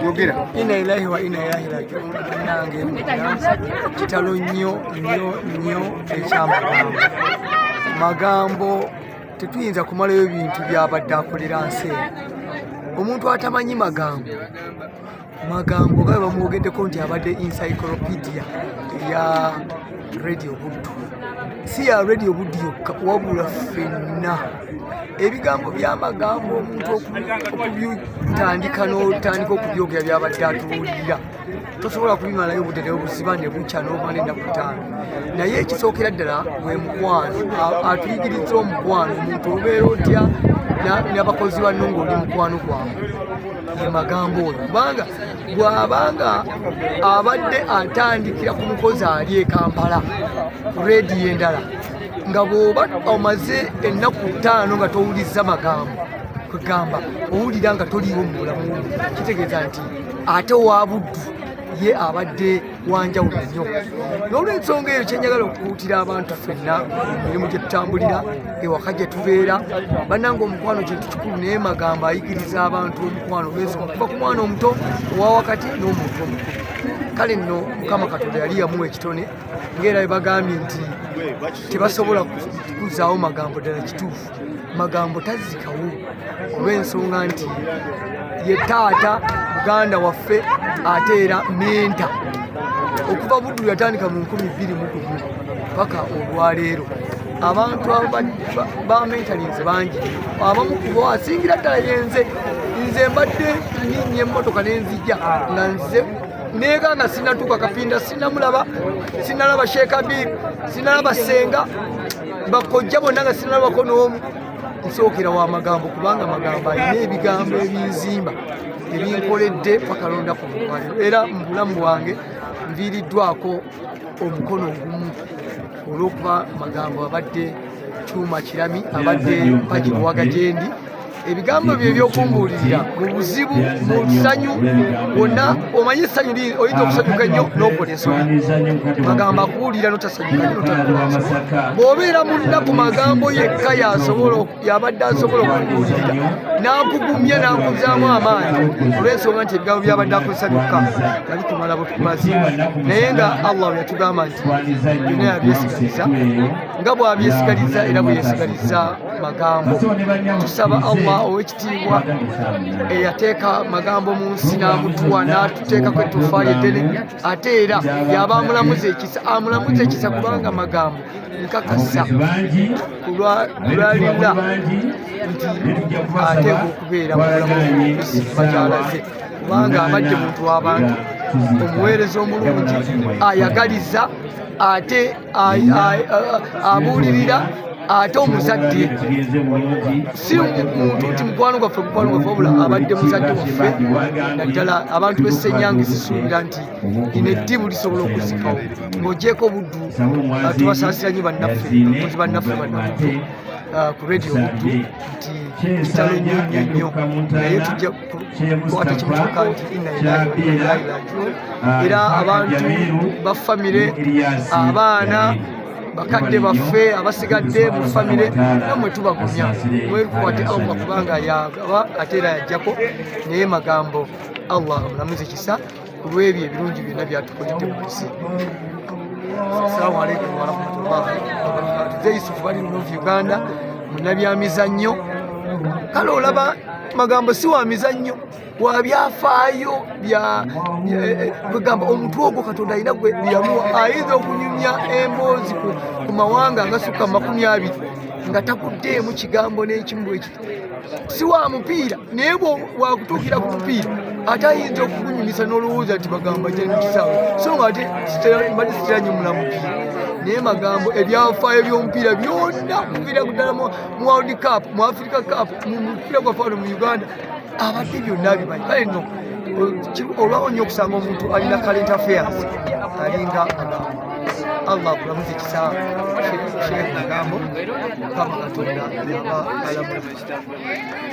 Yogera. Inna lillahi wa inna ilaihi rajiun. Nange kitalo nnyo nnyo nnyo ekyamagambo. Magambo tetuyinza kumalayo bintu byabadde akolera nsi eno. Omuntu atamanyi magambo, magambo gabe bamwogeddeko nti abadde encyclopedia eya Radio Buddu, si ya Radio Buddu yokka wabula ffenna. Ebigambo by'amagambo omuntu okubitandika n'otandika okubyogera byabadde atuwulira tosobola kubimalayo obudde naye obuziba ne bukya n'omala ennaku 5. Naye ekisookera ddala gwe mukwano, atuyigiriza omukwano. Omuntu obeera otya n'abakozi banno ng'oli mukwano gwabwe, ye magambo oyo. Kubanga bw'abanga abadde atandikira ku mukozi ali e Kampala ku rediyo endala, nga bw'oba omaze ennaku 5 nga towulizza magambo, kwegamba owulira nga toliiwo mu bulamu bwo, kitegeeza nti ate owa Buddu ye abadde wanjawulo nnyo. N'olwensonga eyo kyenjagala okukuutira abantu ffenna mu mirimu gye tutambulira, ewaka gye tubeera, bannange omukwano kintu kikulu, naye magambo ayigiriza abantu omukwano olw'ensonga kuva ku mwana omuto, owa wakati n'omuntu omukulu. Kale nno Mukama Katonda yali yamuwa ekitone, ng'era bwe bagambye nti tebasobola kuzaawo magambo, ddala kituufu, magambo tazikawo olw'ensonga nti ye taata muganda waffe ate era menta. Okuva Buddu yatandika mu 2001 paka olwaleero, abantu bamentalinze bangi, abamu kubo asingira ddala yenze. Nze mbadde ninnya emmotoka nenzijja nga nze neega nga sinatuuka Kapinda, sinamulaba, sinalaba Sheekabir, sinalaba Senga, bakojja bonna nga sinalabako n'omu. Nsookera wa magambo kubanga magambo alina ebigambo ebinzimba ebinkoledde paka londa ku mulwaliro. Era mu bulamu bwange nviiriddwako omukono ogumu olw'okuba magambo abadde kyuma kirami, abadde mpagi buwaga gyendi. Ebigambo bye ebyokumbuulirira mu buzibu, mu ssanyu wonna, omanyi essanyu oyinza okusanyuka ennyo n'okola ensobi, magambo akuwulira notasanyuka nnyo notakola ensobi. Bw'obeera mu nnaku, magambo yekka yabadde asobola okukubuulirira n'akugumya n'akuzaamu amaanyi, olw'ensonga nti ebigambo byabadde akozesa byokka nga bikumala butumazi. Naye nga Allah bwe yatugamba nti byonna yabyesigaliza, nga bw'abyesigaliza era bwe yesigaliza magambo. Tusaba Allah ow'ekitiibwa eyateeka magambo mu nsi n'amutuwa n'atuteekako ettofaali eddene, ate era yaba amulamuza ekisa, amulamuza ekisa, kubanga magambo nkakasa kulwalira nti ateekwa okubeera mu bulamu bakyalaze, kubanga abadde muntu w'abantu, omuweereza omulungi, ayagaliza ate abuulirira ate omuzadde. Si muntu nti mukwano gwaffe, mukwano gwaffe, wabula abadde muzadde waffe, naddala abantu b'Essenyange. Sisuubira nti lino eddibu lisobola okuzikawo. Ng'ogyeko Buddu, tubasaasira nnyo bannaffe, bakozi bannaffe bannabuddu ku Radio Buddu, nti kitalo nnyo nnyo nnyo, naye tujja kukwata kimu kyokka nti inna lillahi wa inna ilaihi rajiun. Era abantu ba famire, abaana, bakadde baffe abasigadde mu famire, nammwe tubagumya, mwekwate Allah kubanga yagaba ate era yajjako. Naye magambo Allah amulamuze kisa ku lw'ebyo ebirungi byonna byatukoledde mu nsi. Assalamu alaikum warahmatullahi wabarakatu. Ze Yusufu bali North Uganda, munnabyamizannyo. Kale olaba magambo si wa mizannyo, wa byafaayo bya kwegamba omutwe ogwo Katonda alina gwe yamuwa, ayinza okunyumya emboozi ku mawanga agasukka 20 nga takuddeemu kigambo n'ekimu bwekiti. Si wa mupiira, naye wakutuukira ku mupiira ate ayinza okugunyumisa n'olowooza nti magambo ajja mu kisaawe, so nga ate mbadde sitera nnyo mula mupiira. Naye magambo ebyafaayo by'omupiira byonna, okuviira ku ddala mu World Cup, mu Africa Cup, mu mupiira gwaffe wano mu Uganda, abadde byonna abimanyi. Kale nno olwawo nnyo okusanga omuntu alina current affairs alinga magambo. Allah akulamuze ekisa, Sheikh Magambo. Mukama Katonda yaba alamula.